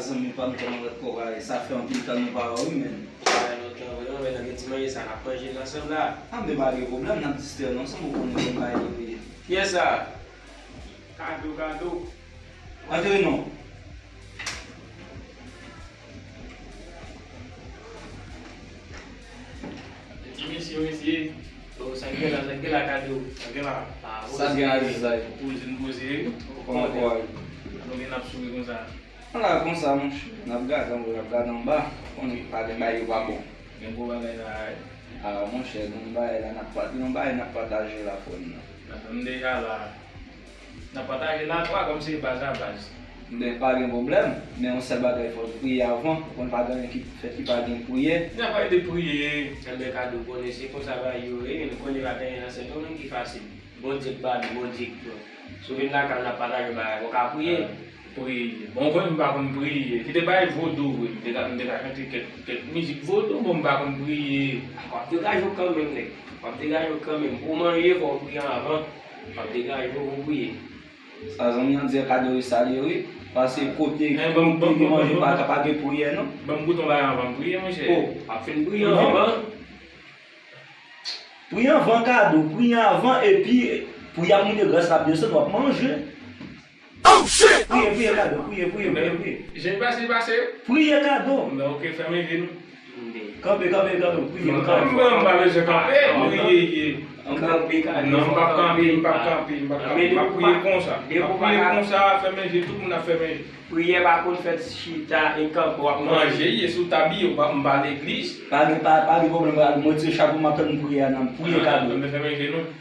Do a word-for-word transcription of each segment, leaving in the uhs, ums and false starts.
Zanmi pa m, kòman lòt kò a ye? Sa fè anpil tan nou pa wè, wi, men. Sa fè lontan, vre, men nan gen ti manje sa, n ap manje l ansanm la. A, men pa gen pwoblèm, n ap distrè nou ansanm, ou konnen kòman bagay yo ye. Kiyès sa? Kado, Kado. Antre non. Ti mesye, mesye. Oh, sa k gen la, sa k gen la, Kado? Sa k gen la? Ah, sa k gen la, Aziz la? Poze, n poze, wi. Kòman kò a ye? Nou vin ap souri konsa. Ala konsa, monchè. N ap gade anwo, n ap gade anba. Konnen pa gen bagay yo pa bon. Gen gwo bagay la, wi. Ah, monchè, gen yon bagay la, n ap pa-, gen yon bagay n ap pataje la, frè m nan. N ap, m deja la. N ap pataje la twa kòm se baz a baz. Men pa gen pwoblèm, men yon sèl bagay fò w priye avan, ou konn pa gen anyen ki fèt ki pa gen priyè. N ap pale de priye. Enben Kado, konnen se konsa bagay yo ye, nou konnen pa gen anyen nan sèl yon moun ki fasil. Bondye k ba nou, Bondye k pran. Si w vin lakay m n ap pataje bagay, fò w ka priye. Priye. Bon, ou konnen m pa konn priye. Kite bay vodou vre, m te ka, m te ka chante kèk, kèk mizik vodou, bon, m pa konn priye. W ap degaje w kanmenm, nèg. W ap degaje w kanmenm. Pou w manje, fò w priye anvan. W ap degaje w pou w priye. Sa zanmi an di an Kado e salye wi. Paske kote, eh, kote gen manje pa ka pa gen priyè non. Ban m goute yon bagay anvan m priye, monchè. Oh, w ap fin priye anvan. Priye anvan Kado, priye anvan epi pou y ap moute gras la ap desann, w ap manje. Oh shit! Priye, priye Kado, priye, priye, priye, priye. Jen pase, pase. Priye Kado. Men ok, fèmen je nou. Kanpe, kanpe, kanpe, priye, kanpe. M pa bezwen kanpe, priye. Kanpe Kado. Non, m p ap kanpe, m p ap kanpe, m p ap kanpe. M ap priye konsa. M ap priye konsa, fèmen je, tout moun ap fèmen je. Priyè pa konn fèt chita e kanpe w ap manje. Manje, ye sou tab, ye, m pa, m pa legliz. Pa gen, pa, pa gen pwoblèm, pral mwen tire chapo m ap tann priyè a nan priye Kado. Mwen fèmen je nou.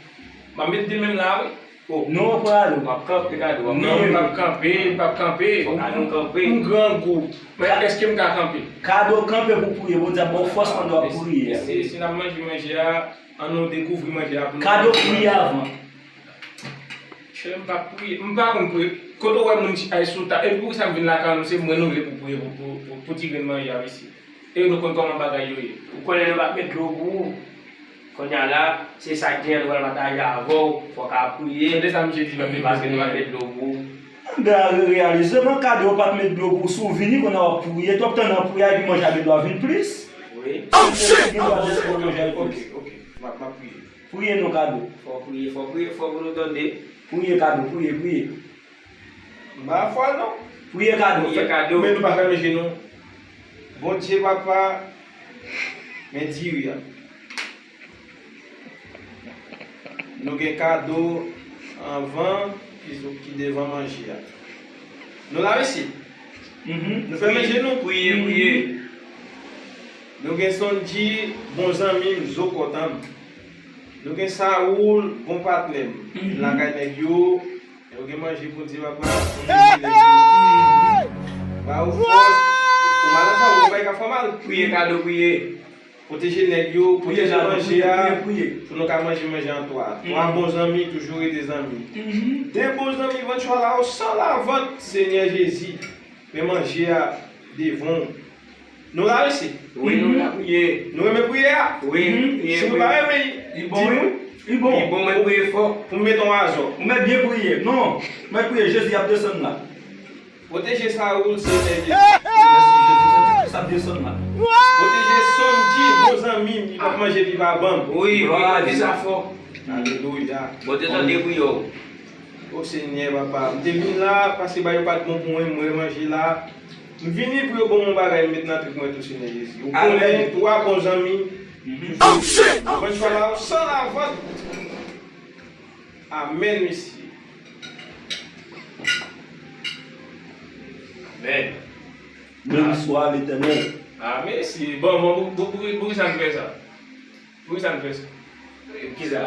M ap met de men m la, wi. Oh. Non, pral. W ap kanpe Kado, w ap kanpe. Non, m p ap kanpe, m p ap kanpe. Fòk nou kanpe. M grangou. Men èske m ka kanpe? Kado kanpe pou priye, Bondye ap ba w fòs pandan w ap priye. Si, si n ap manje manje a, ann nou dekouvri manje a pou nou. Kado priye avan. Chè, m p ap priye. M pa konn priye. Kote w wè moun ay sou tab? Epi poukisa m vin lakay nou, se mwen nou vle pou priye pou, pou, pou, pou ti grenn manje a, mesye? E nou konn kòman bagay yo ye. Ou konnen nou p ap met dlo pou ou. Kounye a la, se sa k gen an nou pral pataje avè w. Fò w ka priye. Tande sa misye di, paske nou p ap met dlo pou ou. Ann reyalize, nan Kado yo pa t met dlo pou ou, si w vini, kounye a w ap priye, twòp tan nan priyè, epi manje a gen dwa vin plis. Wi. Oh shit! Gen dwa desann manje a plis. Ok, ok, m ap, m ap priye. Priye non Kado. Fò w priye, fò w priye fò pou nou tande. Priye Kado, priye, priye. M pa fò non. Priye Kado. Priye Kado. Men nou pa fèmen je nou. Bondye papa, men diri a. Nou gen Kado anvan ki, ki devan manje a. Nou la, mesye? Mhm. Nou fèmen je nou. Priye, priye. Nou gen Sondji, bon zanmi m, zo kòtan m. Nou gen Saoul, bon patnè m. Mhm. Lakay nèg yo, yo gen manje Bondye papa. Ba yo fòs. Ou malad sa, ou bay ka fè mal. Priye Kado, priye. Pwoteje nèg yo, pwoteje manje a, pou nou ka manje manje an twa. Twa bon zanmi toujou rete zanmi. De bon zanmi vann chwa la, san lavant, Senyè Jezi. Men manje a devan w. Nou la, mesye? Wi, nou la, priye. Nou renmen priyè a? Wi, priye. Si nou pa renmen, di nou. Li bon, men priye fò. Pou m mete yon azò. Ou mèt byen priye. Non, mèt priye, Jezi ap desann la. Pwoteje Saoul, Senyè Jezi. Mèsi, Jezi, santi sa desann la. Pwoteje Sondji, bon zanmi m, li p ap manje, li pa ban m. Wi, wi, pwoteje sa fò. Alelouya. Bondye tande priyè w. O Senyè, papa, m te vin la, paske bagay yo pa t bon pou mwen, m wè manje la. M vini pou yo ban m yon bagay, m met nan trik mwen tou, Senyè Jezi. Ou konnen, twa bon zanmi. Oh, shit! Mwen chwa la, san lavant. Amèn, mesye. Amèn. Beni swa Letènèl. Ah, mesye. Bon, bon, pou, pou, pou, poukisa n fè sa? Poukisa n fè sa? Kisa?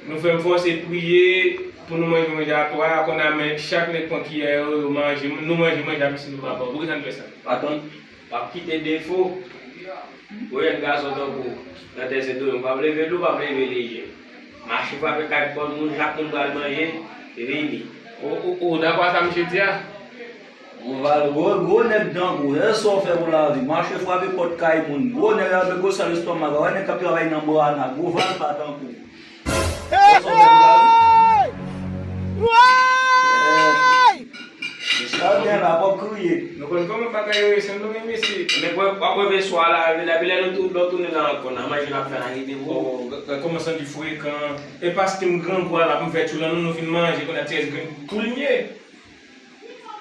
Nou fè m fòse priye pou nou manje manje a twa, kounye a men chak nèg pran kiyè yo, yo manje, nou manje manje a, mesye, nou pa ba w. Poukisa n fè sa? Atann. W ap kite defo. Ou jèn gason tankou w, nan tè Sendomeng, w p ap leve lou, w p ap leve lejè. Mache frape kay pòt moun, chak moun pral manje, vini. Ou, ou, ou dakò a sa misye di a? Gwo val, gwo, gwo nèg tankou w, se sa w fè pou lavi. Mache frape pòt kay moun. Gwo nèg avèk gwo sal estoma, pa wè nèg k ap travay nan bwana, gwo val pa tankou w. Se sa w fè pou lavi. Sa w gen la, w ap kriye. Nou konn kòman bagay Ay, wi, se nou menm isi. Men w ap wè swa la, epi lè nou tou, lè w tounen la ankò, nan manje n ap fè nan ide pou. Oh, gad kòman Sandy frekan. E paske m grangou a la, pou m fè tchoul an, nou, nou fin manje, kounye a ti rès grenn poul m ye.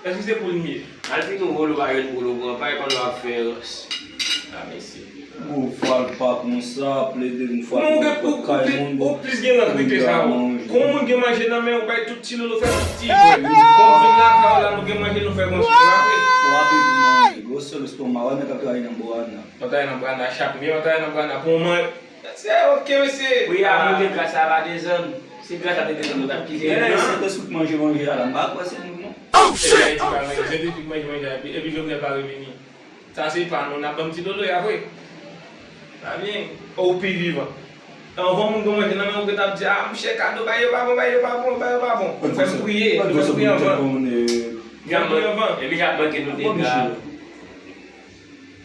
Èske se poul m ye? Al fin ou wolo pa jwenn poul ou pran, pa e konn w ap fè rans. A, mesye. Gwo fwa l pa konsa, plede m fwa l pa kay moun. Ou plis gen lang rete sa, ou. Kon moun gen manje nan men, ou bay tout ti lolo fè tout ti jwèt. Kon vin lakay ou la, nou gen manje, nou fè konsa, ou pa vre? Frape pou manje, gwo sèl estoma, wè nèg ap travay nan bò a nan. Yo travay nan bò a nan, chak men yo travay nan bò a nan, pou mwen, se oke, mesye. Wi, a, nou te gras a pa desann. Si gras a te desann, nou t ap kite. Men, se te sou manje, manje a la, m pa kwè se nou, non. Oh, shit! Epi Ayiti pa manje, se te sou manje, manje a, epi, epi Jovenel pa revini. Sa se pa nou, n ap ban m ti lolo, ya vre. Sa byen. Ou pi vivan. Anvan moun gen manje nan men, ou gentan ap di, a, mouche kado, bagay yo pa bon, bagay yo pa bon, bagay yo pa bon. Ou fè m kriye, ou fè m kriye anvan. Fè m kriye anvan. Epi j ap manke nou dega.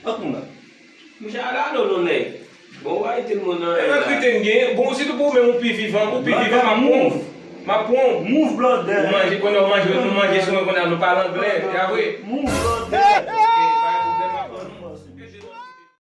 Ak moun la. Mouche a la, non, non, nèg. Bon, w a ete moun nan. E nan krite n gen. Bon, sitou pou ou menm, ou pi vivan, ou pi vivan, m ap pran w. M ap pran w. Move, brother. Ou manje, konnen ou manje, nou manje sou mwen, konnen nou pale anglè, ya vre. Move, brother.